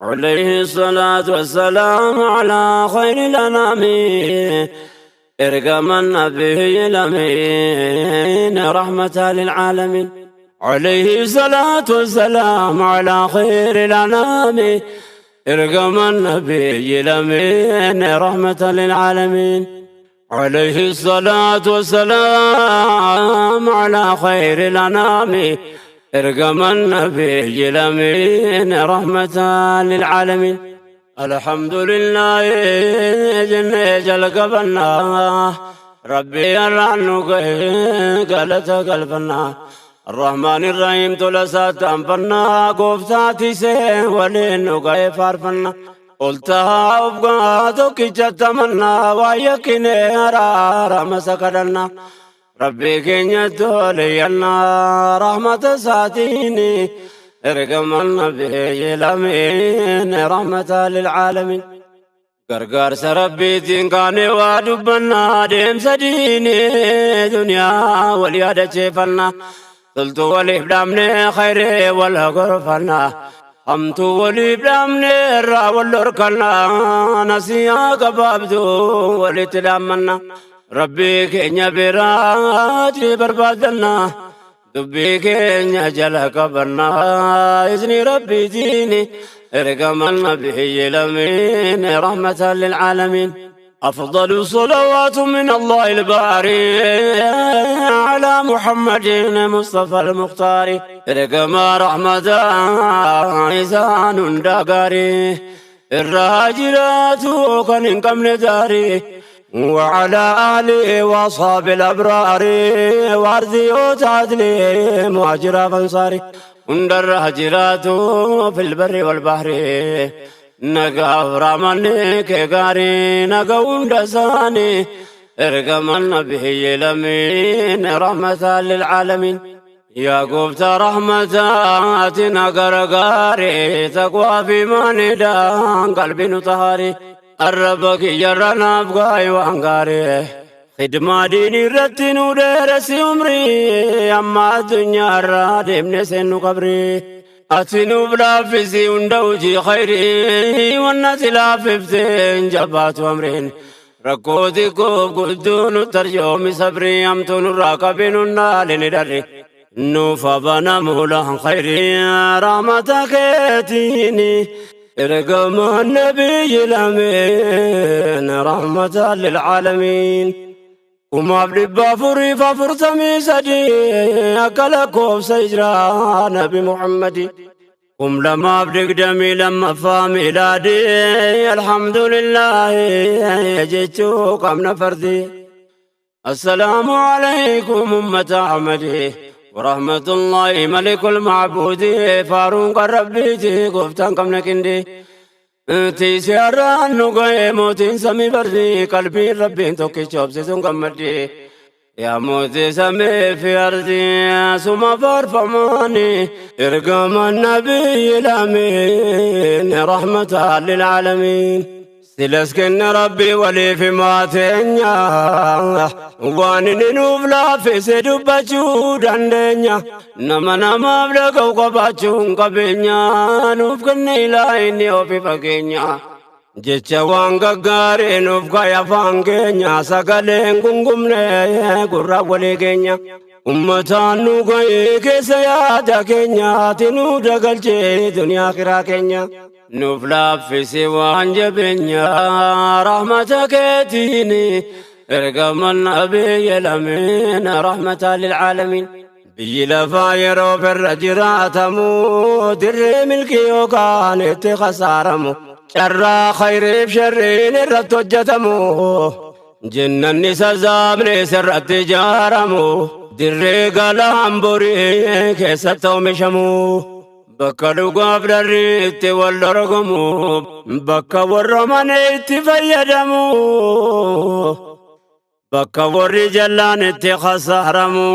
عليه الصلاة والسلام على خير الأنام، إرقم النبي الأمين رحمة للعالمين. عليه الصلاة والسلام على خير الأنام، إرقم النبي الأمين رحمة للعالمين. عليه الصلاة والسلام على خير الأنام، ارقم النبي الأمين رحمة للعالمين. الحمد لله جنة جل قبلنا، ربي الرعنو قالت قلبنا، الرحمن الرحيم تلسات أنفنا، قفتاتي سين ولين كيف عرفنا، قلتها أبقاتك جتمنا، ويكني أرى مسكرنا، ربي كن تولينا رحمة ساتيني، ارقم النبي الأمين رحمة للعالمين. Gargaarsa Rabbiitiin kaanee waa dubbannaa, deemsa diinii duniyaa wal yaadacheeffannaa, toltuu waliif dhaabnee khayree wal gorfannaa, hamtuu waliif dhaabnee irraa wal dhorkannaa, nasiyaa gabaabduu walitti dhaammannaa, Rabbii keenya biraatti barbaadannaa, dubbii keenya jala qabannaa, izni Rabbiitiin ارقم النبي الأمين رحمة للعالمين. أفضل الصلوات من الله الباري على محمد مصطفى المختار، ارقم رحمة إنسان دقاري الراجلات كان كم نداري، وعلى آله وأصحاب الأبرار، وأرضي وتعدلي مهاجر فانصاري، هند في البر والبحر، نقا رمني كغاري نقا وندساني، ارقم النبي الأمين رحمة للعالمين. يا قبت رحمتاتنا غرغاري تقوى في ماندان قلبي نطهاري، الربك جرنا بقاي وانغاري، خدمة ديني رتن ودرس عمري، أما الدنيا رادم نسن قبري، أتنو بلا فيزي وندوجي خيري، والناس لا فيفتين جبات أمرين، ركوتي كوب قدون ترجوم صبري، أمتون الراكبين النال ندري، نوفا بنا مولا خيري رحمتك يتيني، ارقم النبي الأمين رحمة للعالمين. وما بدي فوري ففرتمي سدي، أكلكم سيجرا نبي محمد، قم لما بدك دمي لما فاميلادي، الحمد لله جيتو قمنا فردي. السلام عليكم أمة أحمد ورحمة الله ملك المعبود، فاروق ربيتي قفتان قمنا كندي، تيسيران نقاي موتين سمي بردي، قلبي ربي توكي شوبسي سنقمدي، يا موتي سمي في أرضي سما فارفماني، ارقم النبي الأمين رحمة للعالمين. سلسكن ربي ولي في ماتنيا، وان نوف في سدبچو دندنيا، نما نما بلقو قباچون قبنيا، نوف كني لا إني وفي فكينيا، jecha waan gaggaarii nuuf kaya afaan keenya, sagaleen gungumne gurra walii keenya, ummataan nu ga'ee keessa yaada keenya, ati nu dagalchee duniyaa kiraa keenya, nuuf laaffisi waan jabeenya rahmata keetiin, ergama nabiyyi lameen rahmata lilcaalamiin. Biyyi lafaa yeroo firra jiraatamu, dirree milkii yookaan itti khasaaramu, carraa khayriif sharriin irratti hojjetamu, jennanni sazaabni sirratti ijaaramu, dirree galaan borii keessatti oomishamu, bakka dhugaaf dharri itti wal dorgomu, bakka warra mana itti fayyadamu, bakka warri jallaan itti khasaaramu,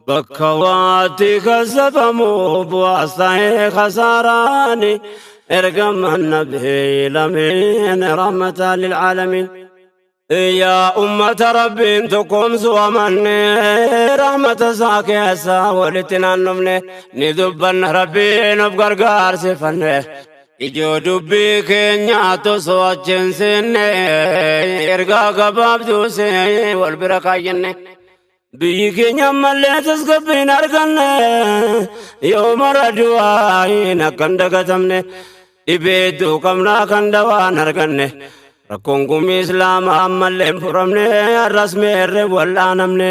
bakka waatti kasafamu bu'aas ta'ee khasaaraani، ارقم النبي الأمين رحمة للعالمين. Yaa ummata Rabbiin tokkoomsu amanne, rahmata isaa keessa walitti naannofne, ni dubbanna Rabbiin of gargaarsifanne. Ijoo dubbii keenyaa tosoo achi hin seenne, ergaa gabaabduu see wal bira kaayyenne. Biyyi keenya ammallee tasgabbiin arganne, yoo mara du'aayin akka hin dagatamne, dhibee hedduu qabnaa kan dawaan arganne. Rakkoon gumii Islaamaa ammallee hin furamne, har'as meerre wal'aanamne.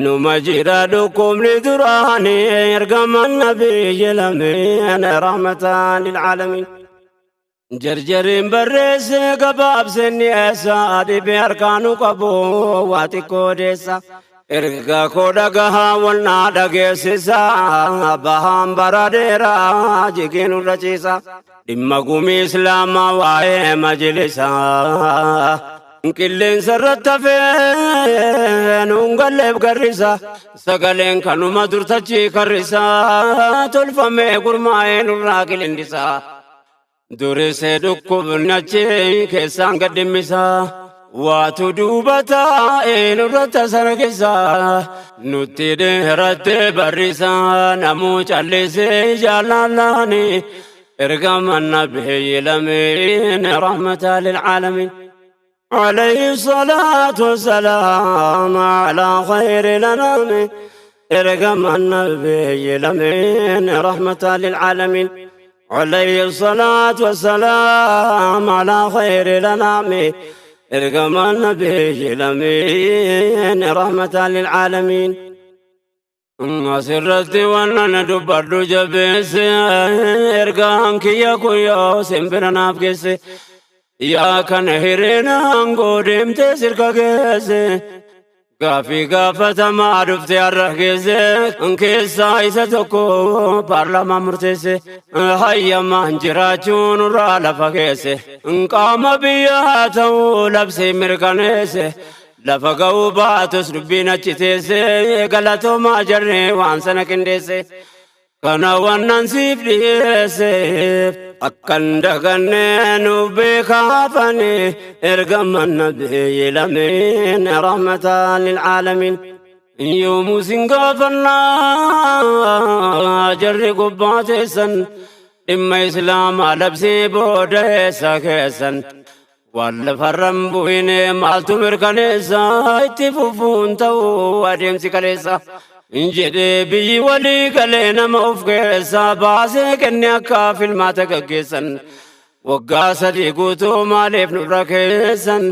Numa jira dhukkubni duraanii, ergaman nabiyyi lameen rahmatan lil'aalamiin. Jarjariin barreesse gabaabseen dhiyeessa, dhibee harkaanu qabu waa xiqqoo odeessa. Erga koo dhagahaa walnaa dhageessisa, bahaan bara dheeraa jigeen irra ciisa. Dhimma gumii Islaamaa waa'ee majlisaa. Qilleensa irratti hafee nuun galleef garrisa. Sagaleen kanuma durtachii karrisa. Tolfamee gurmaa'ee nurraa qilindisa. Durisee dhukkubni achi keessaan gad dhimmisa. Waatu duuba taa'ee nurratti sargisa. Nutti dheerattee barrisa. Namuu callisee jaalalaani. Ergaman nabiyyi lameen rahmata lil'aalamiin. عليه الصلاة والسلام على خير الأنام، ارقم النبي الأمين رحمة للعالمين. عليه الصلاة والسلام على خير الأنام، ارقم النبي الأمين رحمة للعالمين. Asirratti waan dubbadhu jabeesse, ergaan kiyya kuyyoo simbira naaf geesse. Yaa kana hireen aangoo deemtee sirka geesse. Gaafii gaafatamaa dhufte har'a geesse. Keessaa isa tokko paarlaamaa murteesse. Hayyamaan jiraachuun irraa lafa geesse. Qaama biyyaa ta'uu labsee mirkaneesse. Lafa ga'uu baatus dubbiin achi teesse, galatoomaa jarree waan sana qindeesse. Kana wannan siif dhiyeesseef akkan daganne nuuf beekaafani, ergaman nabiyyi lameen rahmatan lil'aalamiin. Yoomuu sin gaafannaa jarri gubbaa teessan, dhimma Islaamaa labsii booda eessa keessan? Waan lafarran bu'ine maaltu mirkaneessa, itti fufuun ta'uu adeemsi kaleessa? Jedhee biyyi walii galee nama of keessaa baasee kenne akka filmaata gaggeessan. Waggaa 3 guutuu maaliif nurra keessan?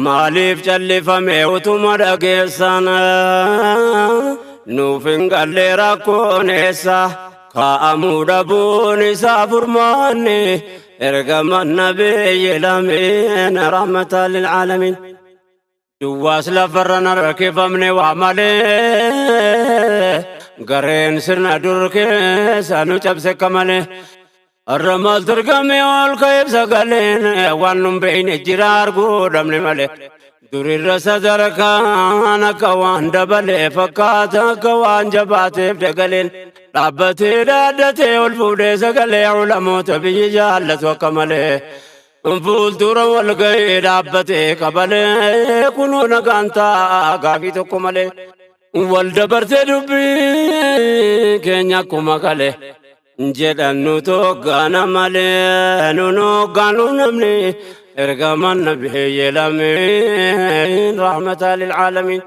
Maaliif callifame utuma dhageessan? Nuuf hin galle rakkoon eessa, kaa'amuu dhabuun isaa furmaanni, ergaman nabiyyi lameen rahmatan lil'aalamiin. Duwwaas lafarra narkifamne waa malee, gareen sirna dur keessa nu cabse akka malee. Har'a maaltu argame ol ka'eef sagaleen, waan nun beekne jira arguu dhabne malee. Durirra sadarkaan akka waan dabalee fakkaata, akka waan jabaateef dagaleen. Dhaabbatee dhaaddatee ol fuudhee sagalee, ulamoota biyyi jaallatu akka malee. Fuuldura wal ga'ee dhaabbatee qabalee, kunoo nagaan ta'a gaafii tokko malee. Wal dabartee dubbii keenya akkuma kale. Jedhan nu toggaana malee, nu hoggaanu namni, ergaman nabiyyi lameen rahmata lil'aalamiin.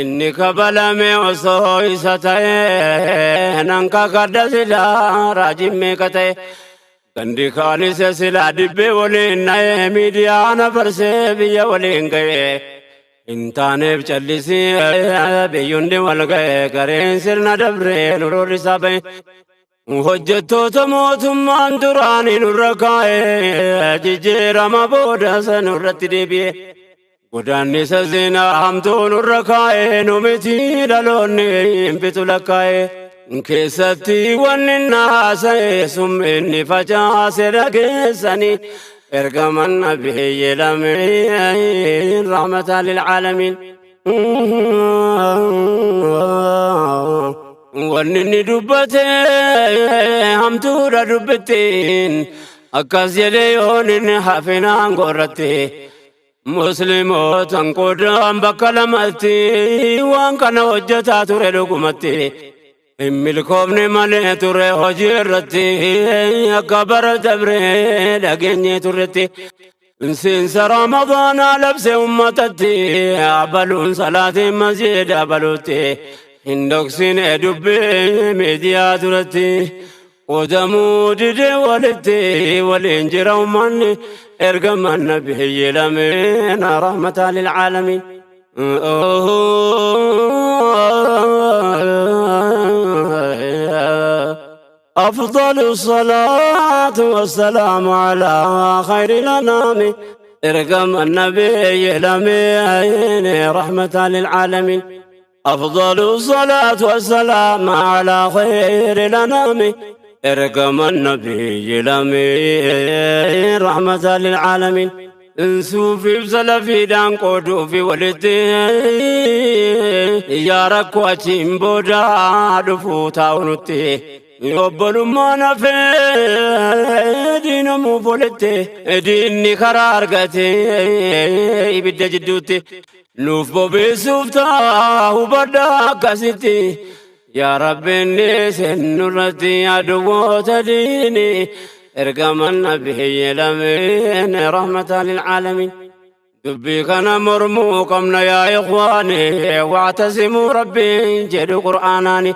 Inni kabalame osoo isa ta'e, nan kakadha silaa raajiin meeqa ta'e. Gandi kaanis silaa dibbee waliin na'ee, miidiyaa na barsee biyya waliin ga'e. Hin taaneef callisii biyyundi wal ga'e, gareen sirna dabree nu roorrisaa ba'e. Hojjettoota mootummaan duraanii nurra kaa'e, jijjiirama booda nurratti deebi'e. Godaannisa zinaa hamtuu nurra kaa'e, nu miti dhaloonni hin fitu lakkaa'e. Keessatti wanni naasa'e summinni facaase dhageessanii, ergaman nabiyyi lameen rahmatan lil'aalamiin. Wanni inni dubbate hamtuudha dubbittiin, akkas jedhee yoon inni hafinaan gorratti. Muslimootan qoodaan bakka lamatti waan kana hojjetaa ture dhugumatti. Hin milkoofne malee ture hojii irratti akka bara dabree dhageenye turretti. Seensa Ramadaanaa labse ummatatti abaluun salaatiin masjiida abaluutti hin dhoksine dubbii miidiyaa duratti. Qodamuu didee walitti waliin jira ummanni ergaman nabiyyi lameen rahmatan lilcaalamiin. أفضل الصلاة والسلام على خير الأنام ارقم النبي الأمين رحمة للعالمين. أفضل الصلاة والسلام على خير الأنام ارقم النبي الأمين رحمة للعالمين. Suufiif salafiidhaan qooduufi walitti yaa rakkoo achiin booda dhufuu taa'u nutti obbolummaan hafee diinamuuf walitti diinni karaa argate ibidda jidduutti nuuf bobeessuuf ta'a hubadha akkasitti. Yaa Rabbi inni sennurratti aduwwoota diini ergaman nabiyyi lameen rahmatan lilcaalamiin. Dubbii kana mormuu qabna yaa ikhwaani wactasimuu rabbiin jedhu qur'aanaani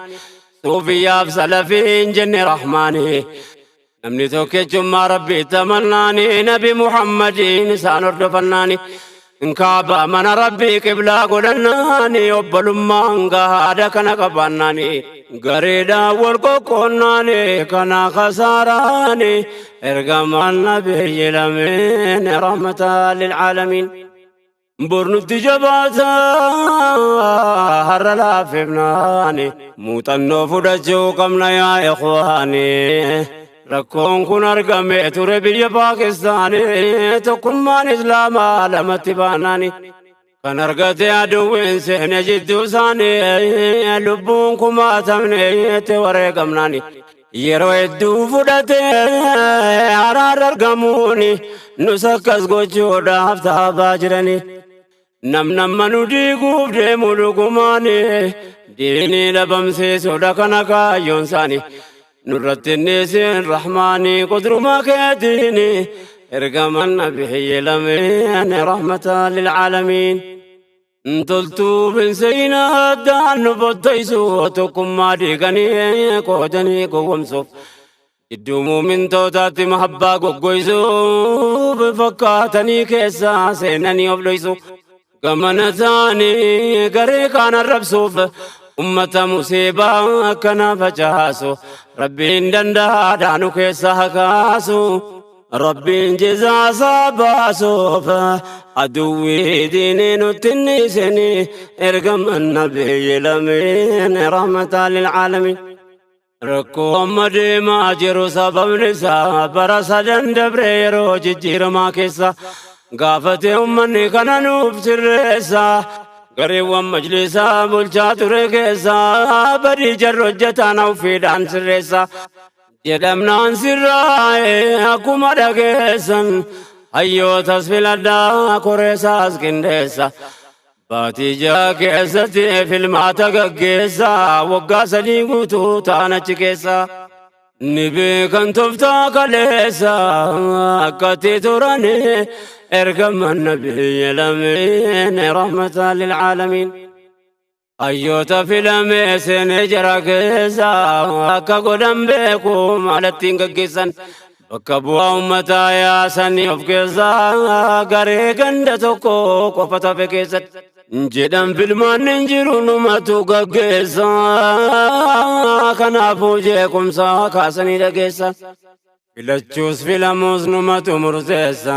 suufiyyaaf salafiin jenne rahmaani namni tokkichummaa rabbii tamannaani nabi Muhammadiin isaan hordofannaani kaaba mana rabbii qiblaa godhannaani obbolummaan gahaadha kana qabaannaani gareedhaan wal qoqqoonnaani kana kasaaraani ergamaan nabiyyi lameen rahmatan lilcaalamiin. Bornutti jabaata har'a laafifnaani muuxannoo fudhachuu qabna yaa ikhwaani. Rakkoon kun argame ture biyya Paakistaanii tokkummaan Islaamaa lamatti baanaani. Kan argate aduwwiin seene jidduu isaanii lubbuun kumaatamne itti wareegamnaani. Yeroo hedduu fudhate araarra argamuuni nus akkas gochuudhaaf taabaa jirani. Namnamma nu diiguuf deemu dhugumaani diinii dhabamsiisuudha kana kaayyoon isaanii. Nurratti innisin rahmaanii qudruma keetiini ergaman nabiyyi lameen rahmatan lilcaalamiin. Toltuu binseyna addaan nu bottaysu tokkummaa diiganii qoodanii gowwomsuuf. Gidduu muumintootaatti mahabbaa goggoysuuf fakkaatanii keessaa seenanii of dhoysu. Gamana ta'anii garee kaan arrabsuuf ummata musiibaa akkana facaasu. Rabbiin danda'aadhaa nu keessa haa kaasu. Rabbiin jizaasaa baasuuf aduwwii diinii nutti hin dhiisini ergaman nabiyyi lameen rahmatan lilcaalamiin. Rakkoo amma deemaa jiru sababni isaa bara sadan dabre yeroo jijjiiramaa keessa gaafate ummanni kana nuuf sirreessa. Gareewwan majlisaa bulchaa ture keessa badii jarri hojjetan ofiidhaan sirreessa. Jedhamnaan sirraa'e akkuma dhageessan hayyootas filadhaa koreessaas qindeessa. Baatii ja'a keessatti filmaata gaggeessa waggaa 3 guutuu ta'an achi keessa. Ni beekan tooftaa kaleessa akkatti turani ergaman nabiyyi lameen rahmatan lilcaalamiin. Hayyoota filamee seenee jara keessa akka godhan beeku maalattiin gaggeessan. Bakka bu'aa uummataa yaasanii of keessaa garee ganda tokko qofa tafe keessatti. Jedhan filmaanni hin jiru numatu gaggeessa. Kanaafuu jeequmsa kaasanii dhageessa. Filachuus filamuus numatu murteessa.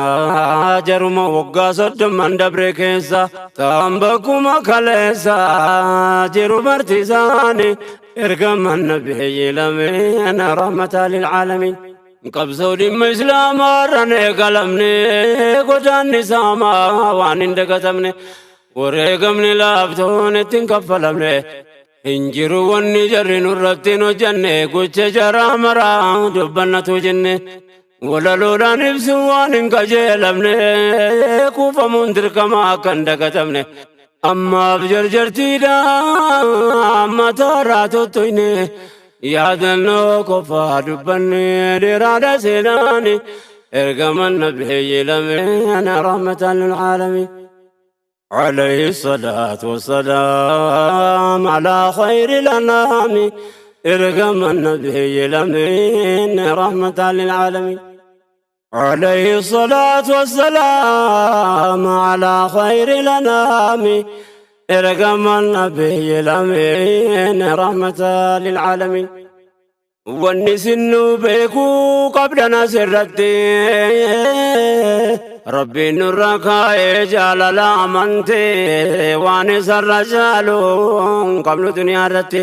Jaruma waggaa 30 dabre keessa ta'an bakkuma kaleessa jiru bartiisaani ergaman nabiyyi lameen rahmatan lilcaalamiin. Qabsoo dhimma Islaamaa irraan eegalamne godaanni saamaa waan hin dagatamne wareegamni laaftoon ittiin kaffalamne. Hin jiru wanni jarri nurratti hin hojjenne gocha jaraa maraa dubbannatu jenne. Walaloodhaan ibsu waan hin qajeelamne, kuufamuun dirqama akka hin dagatamne. Ammaaf jarjartiidha mataarraa tottoyne, yaadannoo qofaa dubbanne, dheeraadha seenaani. Ergaman nabiyyi lameen rahmatan lil aalamiin. عليه الصلاة والسلام على خير الأنام، ارقم النبي الأمين رحمة للعالمين. عليه الصلاة والسلام على خير الأنام، ارقم النبي الأمين رحمة للعالمين. Wanni sinnu beekuu qabdana sirratti, Rabbiin nurra kaa'ee jaalala amantee, waan isarra caalu hin qabnu duniyaa irratti.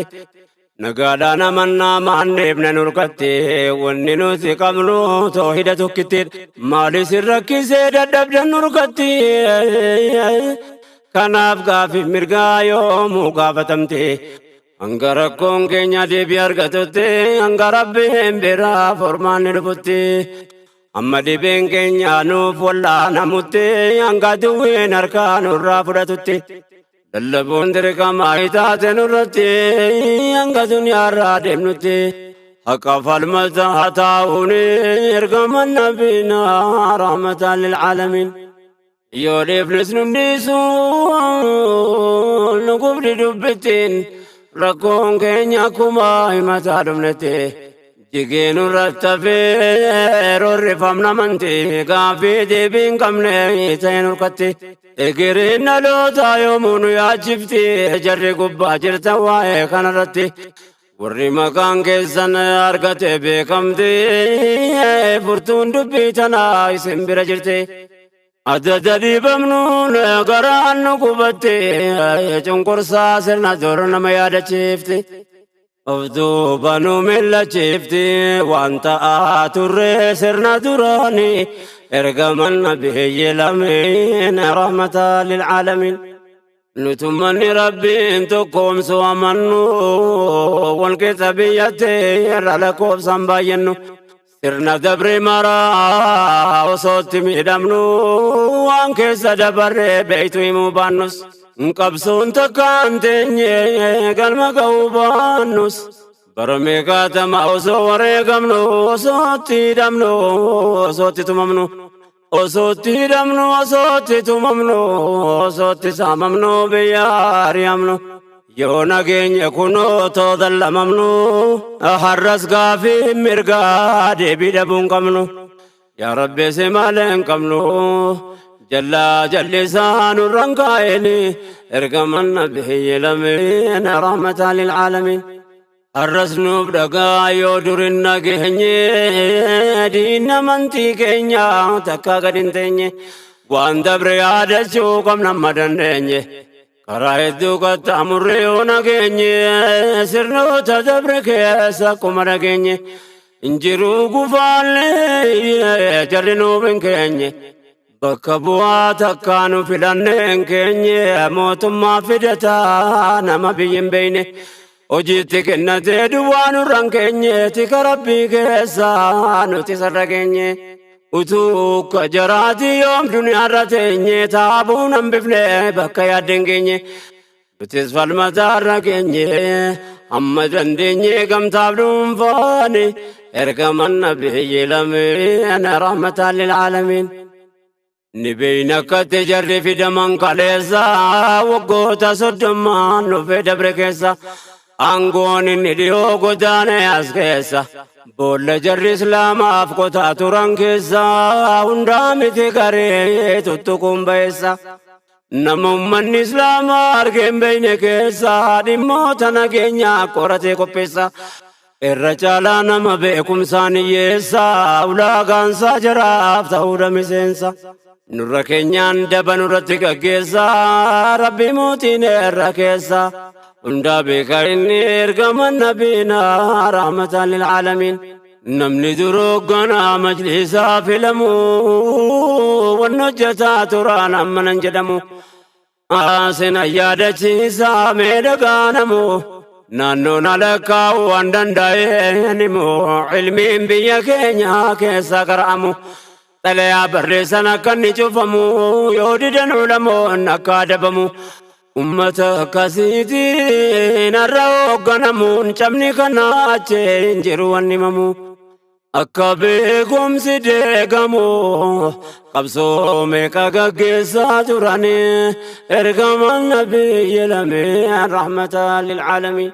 Nagaadhaan amannaa maanneefne nurkatti, wanni nuti qabnu toohida tokkittiidha. Maali sin rakkisee dadhabdan nurkatti? Kanaaf gaafiif mirgaa yoomuu gaafatamte. Hanga rakkoon keenya deebii argatutti, hanga Rabbiin biraa furmaanni dhufutti, amma dhibeen keenya nuuf wallaanamutti, hanga duwween harkaa nurraa fudhatutti, lallabuun dirqama taate nurratti, hanga duniyaarraa deemnutti haqa falmata taa'uun ergama nabiina rahmatan lilcaalamiin. Yoo dhiifnes nun dhiisu nu gubdi dubbittiin, rakkoon keenya akkuma himataa dhumnetti jigee nurratti hafee roorrifamna amantii, gaaffii deebii hin qabne ta'e nurkatti. Egereen dhalootaa yoomuu nu yaachifti, jarri gubbaa jirtan waa'ee kanarratti. Warri maqaan keessan argate beekamti, furtuun dubbii tanaa isin bira jirti. Adda dhiibamnuun garaan nu gubatte, cunqursaa sirna dur nama yaadachiifti. Of duuba nu millachiifti, waan ta'aa turre sirna duraani, ergaman nabiyyi lameen rahmata lilcaalamiin. Nutummanni Rabbiin tokkoomsu amannu, wal keessa biyyatti irra lakkoofsaan baay'annu. Sirna dabre maraa osootti miidhamnu, waan keessa dabarre beeytu himuu baannus. Qabsoon takkaan teenye galma ga'uu baannus. Bara meeqaatama osoo wareegamnu, osootti hidhamnu, osootti tumamnu. Osootti hidhamnu, osootti tumamnu, osootti saamamnu, biyya ari'amnu. Yoo nageenye kunoo tootallamamnu, har'as gaafii mirgaa deebii dhabuu hin qabnu. Yaa Rabbi, si malee hin qabnu. Jallaa jallisaa nurran kaa'eni, ergaman nabiyyi lameen rahmatan lilcaalamiin. Har'as nuuf dhagaa, yoo durin nageenye, diinna amantii keenya takka gad hin teenye. Waan dabre yaadachuu qabna amma dandeenye. Karaa hedduu qaxxaamurree yoo nageenye, sirnoota dabre keessa akkuma dhageenye. Injiruu gufaallee jarri nuuf hin keenye. Bakka bu'aa takkaa nu filannee hin keenye, mootummaa fidataa nama biyyi hin beeyne. Hojiitti kennatee duwwaa nurra hin keenye, tika Rabbii keessa nuti sarra keenye. Utuu akka jaraati yoom duniyaarra teenye, taabuun hambifne bakka yaadde hin geenye. Nutis falmataarra keenye, amma dandeenye gamtaaf dhuunfaani, ergaman nabiyyi lameen rahmatan lilcaalamiin. Ni beeyna akkatti jarri fidaman kaleessa, waggoota 30n dhufee dabre keessa. Aangoon inni dhiyoo godaane as keessa. Boolla jarri islaamaaf qotaa turan keessa, hundaa miti garee tuttuquun ba'eessa. Nama ummanni islaamaa argee hin beeyne keessa, dhimmoota nageenyaa qoratee qopheessa. Irra caalaa nama beekumsaan hiyyeessa, ulaagaansaa jaraaf ta'uudha miseensa. Nurra keenyaan daba nurratti gaggeessa, Rabbi mootiin irra keessa. Hundaa beeka inni, ergama nabiina rahmatan lilcaalamiin. Namni duroo hoogganaa majlisaa filamu, wanni hojjetaa turaan amma nan jedhamu. Sina yaadachiisaa mee dhagaanamu. Naannoon alakkaa'u waan danda'een immoo ilmiin biyya keenya keessa qara'amu. Xalayaa barreessan akka inni cufamu yoo didan ulamoon akka adabamu. Ummata akkasiitiin har'a hoogganamuun cabni kana achi hin jiru wanni himamu. Akka beekumsi deegamu qabsoo meeqa gaggeessaa turanii ergamaan nabiyyi lameen rahmata lilcaalamiin.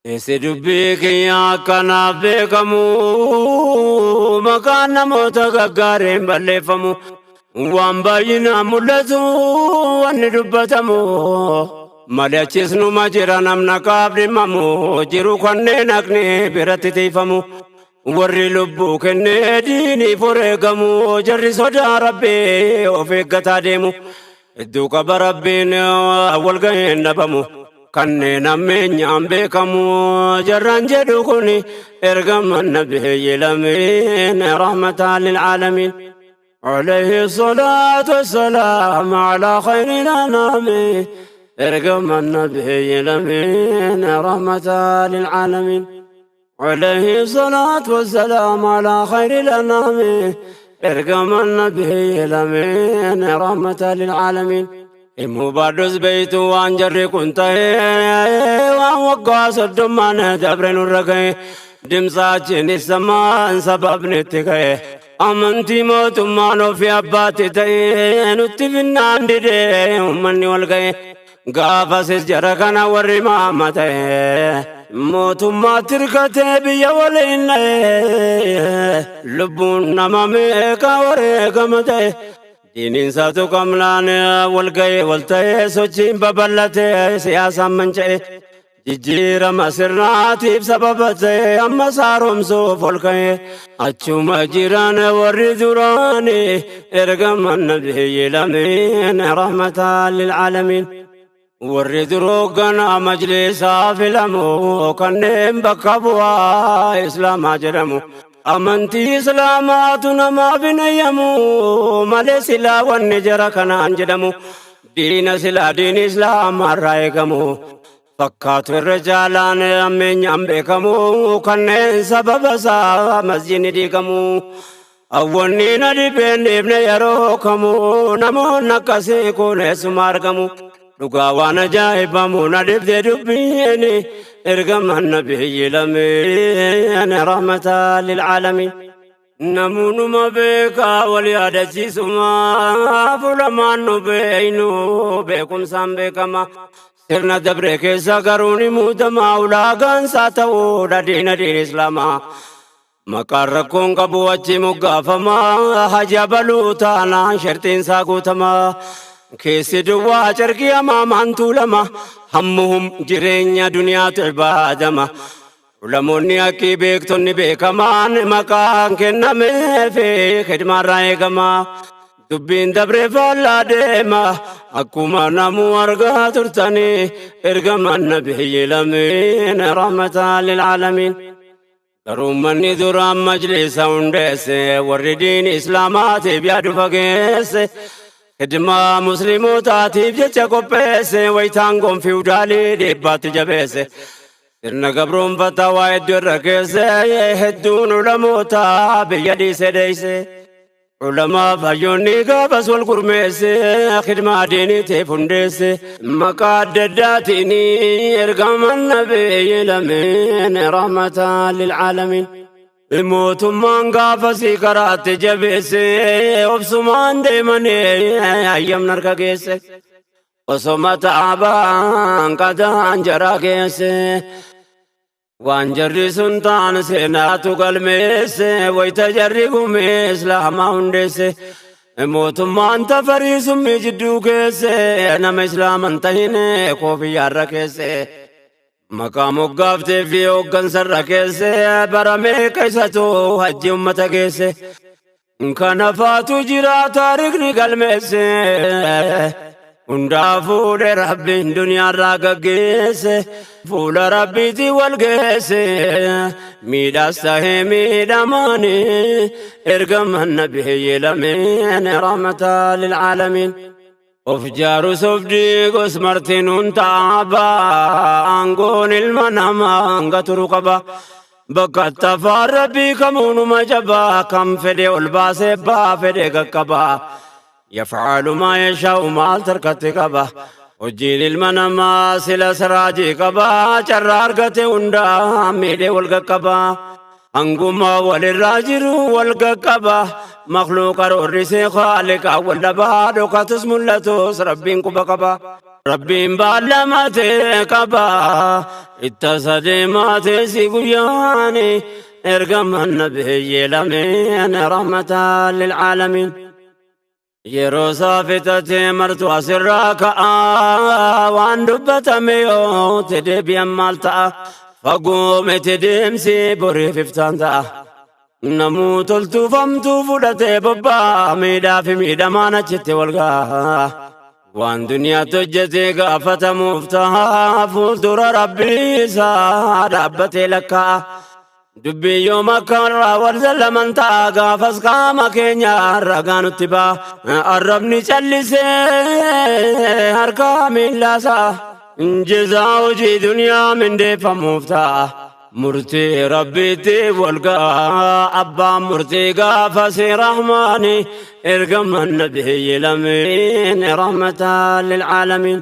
Keessi dubbii kiyya akkanaaf beekamu maqaan namoota gaggaariin balleeffamu waan baay'inaan mul'atu wanni dubbatamu malee achisnuma jira namna qaaf dhimmamu jiru kanneen haqni biratti tiifamu. Warri lubbuu kennee diiniif wareegamu jarri sodaa rabbii of eeggataa deemu. Hedduu qaba rabbiin walgaheen dhabamu. Kanneen ammeenyaan beekamu jarraan jedhu kun ergama nabiyyi lameen rahmataa lilcaalamiin. عليه الصلاة والسلام على خير الأنام ارقم النبي الأمين رحمة للعالمين. عليه الصلاة والسلام على خير الأنام ارقم النبي الأمين رحمة للعالمين. إمو بardus beeytu waan jarri kun ta'ee waan waggaa soddommaan dabre nurra ga'e dimsaachiin samaan sababni itti ka'e amantii mootummaan ofii abbaatti ta'e nutti finnaan didee uummanni wal ga'e gaafasis jara kana warri maama ta'e mootummaatti hirkatee biyya waliin dha'e lubbuun nama meeqa wareegama ta'e. Diiniin qabnaan wal ga'e wal ta'e sochiin babal'atee siyaasaan manca'e jijjiirama sirnaatiif sababa ta'e amma saaromsuuf ol ka'e achuma jiran warri duraani ergama nabiyyi lameen rahmataa lilcaalamiin. Warri duroo ganaa majlisaa filamu kanneen bakka bu'aa islaamaa jedhamu. Amantii islaamaatu namaaf hin eeyyamu malee silaa wanni jara kanaan jedhamu diina silaa diini islaamaarraa eegamu. Fakkaatu irra jaalaan ammeenyaan beekamu kanneen sababa isaa masjidni diigamu. Awwanni na dhibeen dhiibne yeroo kamu namoonni akkasii kun eessuma argamu. Dhugaa waan ajaa'ibamu na dhibde dubbiin ergama nabiyyi lameen rahmata lilcaalamiin. Namoonnuma beekaa wal yaadachiisuma fuulamaan nu beeynu beekumsaan beekama. Sirna dabre keessa garuu ni muudama ulaagaan isaa ta'uudha diina diin islaamaa. Maqaan rakkoon qabu achi moggaafama haja baluu taanaan shartiin isaa guutama. Keessi duwwaa carqii hamaamaan tuulama hammuhum jireenya duniyaatu ibaadama. Ulamoonni haqqii beektonni beekamaan maqaan kennameef khidmaarraa eegama. Dubbiin dabree faallaa deema akkuma namuu argaa turtanii ergama nabiyyi lameen rahmataa lilcaalamiin. Garuu manni duraan majlisa hundeesse warri diin islaamaatiif yaadu fageesse. Khidmaa muslimootaatiif jecha qopheesse wayitaan gonfiudaalii dhibbaatti jabeesse. Sirna gabroonfataa waa hedduu irra keesse hedduun ulamoota biyya dhiise dheeyse. Ulamaa hayyoonni gaafas wal gurmeesse khidmaa diiniitiif hundeesse. Maqaa adda addaatiin ergaman nabiyyi lameen rahmataa lilcaalamiin. Mootummaan gaafasii karaatti jabeesse obsumaan deemanii hayyamna harka geesse. Osoma taabaan qadaan jara geesse. Waan jarri sun ta'an seenaatu galmeesse wayita jarri gumee islaamaa hundeesse. Mootummaan tafarii summii jidduu keesse nama islaaman tahine koofiyyaarra keesse. Maqaa moggaaftee fi hooggansarra keesse bara meeqa isatu hajji ummata geesse. Kana faatu jira taarikni galmeesse. Hundaa fuudhe rabbiin duniyaarraa gaggeesse. Fuula rabbiitii wal geesse. Miidhaas tahee miidhamaani ergaman nabiyyi lameen rahmataa lilcaalamiin. Of jaarus of diigus martinuun taaba, aangoon ilma namaa hanga turu qaba. Bakka tafaan rabbii kamuunuma jabaa, kan fedhe ol baasee baa fedhe qaqqaba. Yaf'aalu maa yashaa'u maal tarkatti qaba. Hojiin ilma namaa sila siraajii qaba, carraa argate hundaa miidhee wal qaqqaba. Hanguma walirraa jiru wal qaqqaba. Makhluuqa roorrisee khaaliqa wal dhabaa, dhokatus mul'atus rabbiin quba qaba. Rabbiin baallamatee qaba. Itta sadeemaatee si guyyaani ergaman nabiyyi lameen rahmatan lilcaalamiin. Yeroo isaa fixatee martu asirraa ka'a, waan dubbatame yoo te deebi'an maal ta'a? Fagoo miti deemsi boriif iftaan ta'a. Namuu toltuufamtuu fudhatee bobbaa, miidhaa fi miidhamaan achitti wal ga'a. Waan duniyaatti hojjetee gaafatamuuf ta'a, fuuldura rabbii isaa dhaabbatee lakkaa'a. Dubbii yoom akka irraa wal zallaman ta'a, gaafas qaama keenya ragaa nutti ba'a. Arrabni callisee harka miillaasaa jezaa hojii duniyaa mindeeffamuuf ta'a. Murtii rabbiitti wal ga'a, abbaan murtii gaafasi rahmaani ergaman nabiyyi lameen rahmatan lilcaalamiin.